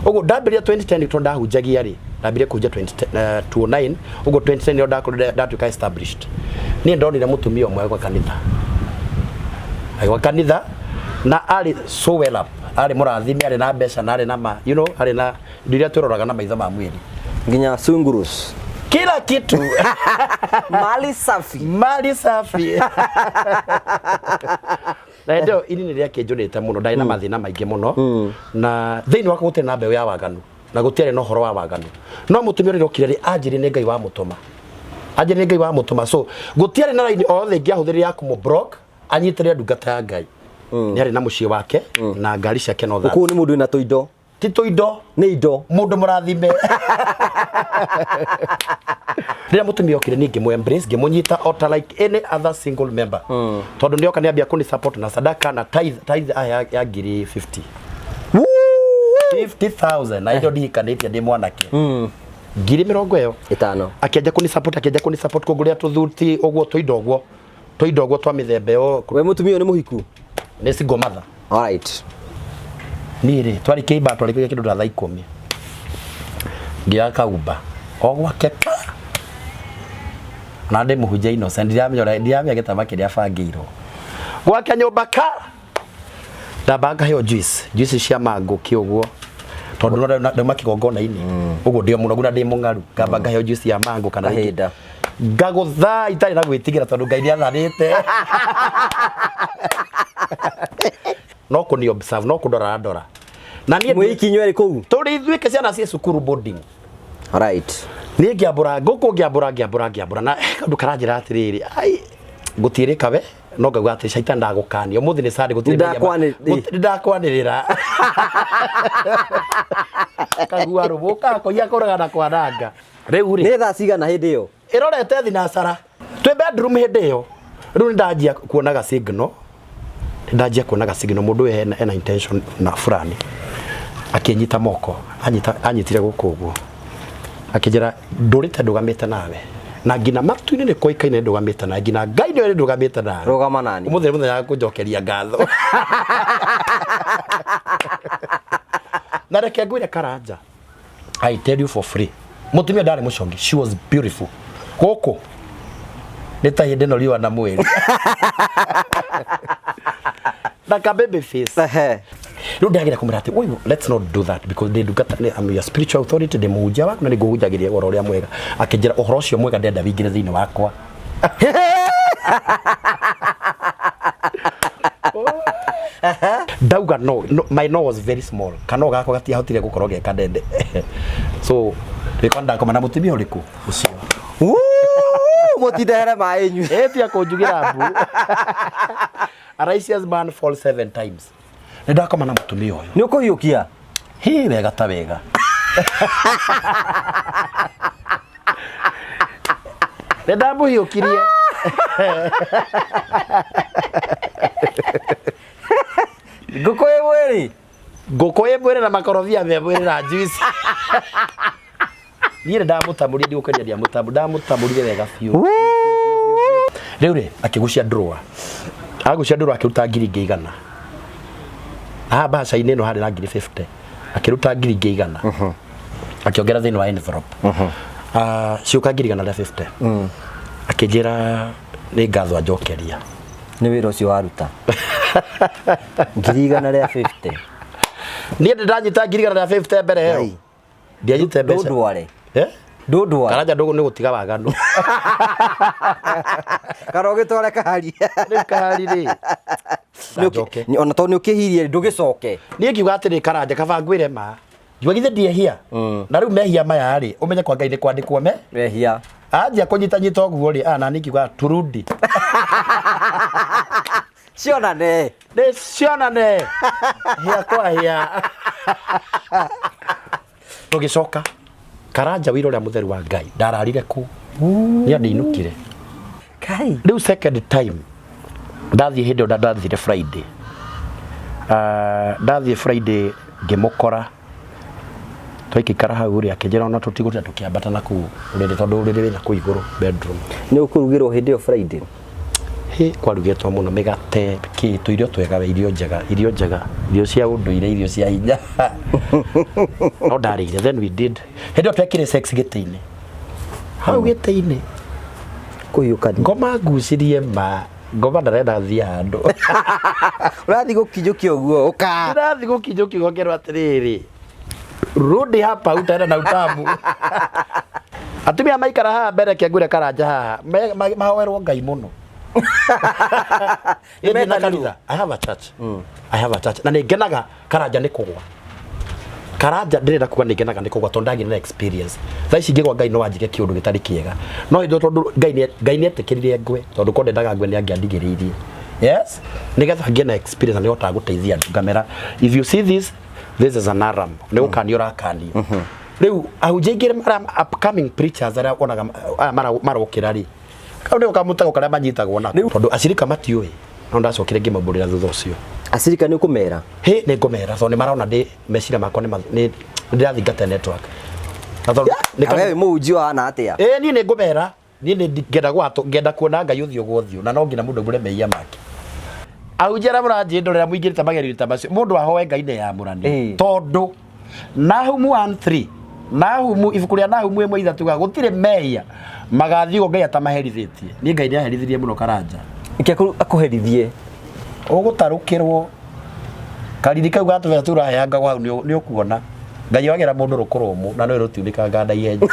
Ũguo ndambĩrĩria 2010 tondũ ndahunjagia rĩ, ndambĩrĩria kũhunjia 2010, 2009, ũguo 2010 nĩrĩo ndakorire ndatuĩka established. Niĩ ndonire mũtumia ũmwe gwa kanitha, agĩũka kanitha na arĩ so well up, arĩ mũrathime, arĩ na mbeca na arĩ na ma, you know, arĩ na indo iria twĩroraga na maitho ma mwĩrĩ. Nginya sungurus. Kila kitu. Mali safi. Mali safi. Na hĩndĩ ĩyo ini nĩ rĩakĩnjũrĩte mũno, ndarĩ na mathĩna maingĩ mũno, na thĩinĩ wakwa gũtirĩ na mbeũ ya waganu na gũtiarĩ na ũhoro wa waganu, no mũtumia ũrĩa ũrokire rĩ, anjĩrire nĩ Ngai wamũtũma, anjĩrire nĩ Ngai wamũtũma, so gũtiarĩ na raini o yothe ingĩahũthĩrire ya kũmũ block anyitĩrĩre ndungata ya Ngai. Nĩ arĩ na mũciĩ wake na ngari ciake, no that. Kũu nĩ mũndũ wĩna tũindo. Ti tũindo. Nĩ indo. Mũndũ mũrathime. Rĩrĩa mũtumia okire, niĩ ngĩmũ embrace, ngĩmũnyita o ta like any other single member, tondũ nĩoka nĩambia kũni support na sadaka na tithe. Tithe aya ya ngiri 50, 50,000, na indo ndihikanĩtie, ndĩ mwanake, ngiri mĩrongo ĩyo ĩtano. Akĩanjia kũni support, akĩanjia kũni support, kũngũrĩra tũthuti ũguo, tũindo ũguo, tũindo ũguo twa mĩthemba ĩyo. We mũtumia ũyũ nĩ mũhiku? Nĩ single mother. Alright. Niĩ rĩ, twarĩ kĩimba, twarĩ kĩndũ ta thaa 10, ngĩoya kaumba o gwake ka na ndĩ mũhunjia innocent, ndiramenya ũrĩa, ndiramenya gĩtama kĩrĩa bangĩirwo gwake nyũmba ka ndamba ngaheo juice, juice cia mango kĩ ũguo, tondũ no ndauma kĩgongona-inĩ ũguo, ndĩ o mũnogu na ndĩ mũng'aru, ngamba ngaheo juice ya mango kana rĩngĩ- Kahinda. Ngagũtha itarĩ na gwĩtigĩra, tondũ Ngai nĩathanĩte no kũni observe, no kũndora ndora na niĩ. Mwĩ ikinywo erĩ kũu? Tũrĩ ithuĩke, ciana ciĩ cukuru boarding. Alright. Niĩ ngĩambũra ngũkũ, ngĩambũra, ngĩambũra, ngĩambũra, na kaũndũ karanjĩra atĩrĩrĩ, ai, gũtiĩrĩka we, no ngauga atĩ caitani ndagũkania, ũmũthĩ nĩ Sunday, gũtirĩ mehia. Nĩndakwanĩrĩra kagua rũbũka kũiya, kũraga na kwananga rĩu rĩ. Nĩ thaa cigana hĩndĩ ĩyo? Ĩrorete thinacara, twĩ bedroom hĩndĩ ĩyo. Rĩu nĩ ndanjia kuonaga signal, nĩ ndanjia kuonaga signal mũndũ ũyũ ena intention na fulani. Akĩnyita moko, anyita, anyitire gũkũ ũguo, akĩnjĩra, "Ndũrĩte ndũgamĩte nawe na nginya matu-inĩ nĩ kũĩkaine ndũgamĩte nawe, nginya Ngai nĩwe ndũgamĩte nawe." Rũgama nani. Ũmũthĩ nĩ mũthenya wa kũnjokeria ngatho. Na reke ngwĩre Karanja, I tell you for free, mũtumia ndarĩ mũcongi, she was beautiful. Gũkũ nĩ ta hĩndĩ ĩno riũa na mweri na ka baby face. Rĩu ndagĩra kũmwĩra atĩ, "Ũyũ, let's not do that, because ndĩ ndungata, I'm your spiritual authority, ndĩ mũhunjia waku na nĩ ngũhunjagĩria ũhoro ũrĩa mwega." Akĩnjĩra, "Ũhoro ũcio mwega ndenda wĩingĩre thĩinĩ wakwa." Ndauga no, no, my no was very small, kana gakwa gatiahotire gũkorwo ge kanene, so rĩkwa ndakoma na mũtumia ũrĩkũ ũcio. Wuu, mũtindehere maĩ inyuĩ. Ĩtia kũnjugĩra mbu. A righteous man falls seven times. Nĩ ndakoma na mũtumia ũyũ. Nĩ ũkũhiũkia? Hi, wega ta wega. Nĩ ndamũhiũkirie. Ngũkũ ĩ mwĩrĩ. Ngũkũ ĩ mwĩrĩ na makorobia me mwĩrĩ na juice. Niĩ nĩ ndamũtamũrire, ndigũkenia, ndiamũtamũ, ndamũtamũrire wega biũ. Rĩu rĩ, akĩgucia drawer, agucia drawer, akĩruta ngiri ingĩ 100. Haha mbaca-inĩ ĩno harĩ na ngiri 50, akĩruta ngiri ingĩ 100, akĩongera thĩinĩ wa envelope. Ah, ciũka ngiri 150. Akĩnjĩra nĩ ngatho anjokeria. Nĩ wĩra ũcio waruta, ngiri 150. Niĩ ndĩ ndanyita ngiri 150 mbere ĩyo. Ngai. Ndianyite mbeca. Ndũndware. Eh? Ndũndware. Karanja, ndũgũ nĩ gũtiga waganu. Kana ũgĩtware kahari. Rĩu kahari rĩ, njoke. Ona tondũ nĩ ũkĩhirie, ndũgĩcoke. Niĩ ngiuga atĩrĩ, Karanja, kaba ngwĩre ma, ngiuga githĩ ndiehia, na rĩu mehia maya rĩ, ũmenye kwa Ngai nĩ kwandĩkwo me mehia. Anjia kũnyita nyita ũguo rĩ, nani ngiuga turudi. Cionane. Nĩ cionane hĩa kwa hĩa. Tũgĩcoka Karanja, wĩra ũrĩa mũtheru wa Ngai, ndararire kũu, nĩ andĩinũkire. Kai. Rĩu second time ndathiĩ, hĩndĩ ĩyo ndathire Friday. Ah, ndathiĩ Friday, ngĩmũkora, twaikaikara hau rĩ, akĩnjĩra ona tũtigũtinda tũkĩambata na kũu ũrĩrĩ, tondũ ũrĩrĩ wĩna kũu igũrũ bedroom. Nĩ ũkũrugĩrwo hĩndĩ ĩyo Friday? Hĩ, kwarugĩtwo mũno mĩgate kĩ tũirio twega we, irio njega, irio njega, irio cia ũndũire, irio cia hinya. No ndarĩire. Then we did, hĩndĩ ĩyo twekire sex gĩtĩ-inĩ hau gĩtĩ-inĩ. Kũhiũkania. Ngoma ngucirie ma ngoma ndarenda thiĩ handũ. Ũrathiĩ gũkinyũkia ũguo ũka. Ndĩrathiĩ gũkinyũkia ngerwo atĩrĩrĩ, rudi hapa utaenda na utamu. Atumia maikara haha mbere kĩangwĩre Karanja haha mahoerwo Ngai mũno. Niĩ na Nĩmetanirwo. kanitha. I have a church. I have a church. Na nĩ ngenaga Karanja nĩ kũgwa. Karanja ndĩrenda kuga nĩ ngenaga nĩ kũgwa tondũ ndagĩire na experience. Thaa ici ingĩgwa Ngai no anjĩke kĩũndũ gĩtarĩ kĩega. No hĩndĩ ĩyo tondũ Ngai nĩ etĩkĩrire ngwe tondũ korwo ndendaga ngwe nĩ angĩandigĩrĩirie. Yes, nĩgetha ngĩe na experience na nĩhotaga gũteithia andũ ngamera, if you see this, this is an alarm. Nĩ gũkanio ũrakanio. Rĩu ahunjia aingĩ arĩa upcoming preachers arĩa wonaga aya marokĩra rĩ, kau nĩko kamũtego karĩa manyitagwo nako tondũ acirika matiũĩ. No ndacokire ngĩmaumbũrĩra thutha ũcio. Acirika nĩ ũkũmera? Hĩ, nĩ ngũmera tondũ nĩ marona ndĩ meciria makwa nĩ ndĩrathingata network. Na tondũ nĩ We wĩ mũhunjia ũhana atĩa? Ĩĩ, niĩ nĩ ngũmera. Niĩ nĩ ngenda gwatũ, ngenda kuona Ngai ũthiũ gwa ũthiũ, na no nginya mũndũ augũre mehia make. Ahunjia arĩa mũranjĩndorera mũingĩrĩte magerio ta macio, mũndũ ahoe Ngai nĩ yamũranie. Tondũ Nahumu 1:3, Nahumu, ibuku rĩa Nahumu 1:3 ga gũtirĩ mehia magathiĩ ũguo Ngai atamaherithĩtie. Niĩ Ngai nĩ aherithirie mũno Karanja. Ike akũherithie. Ũgũtarũkĩrwo kariri kau ga tũbeca tũraheanga hau nĩ ũkuona. Ngai wagera mũndũ rũkũrũmũ na nĩ rũtiunĩkangaga na ihenya.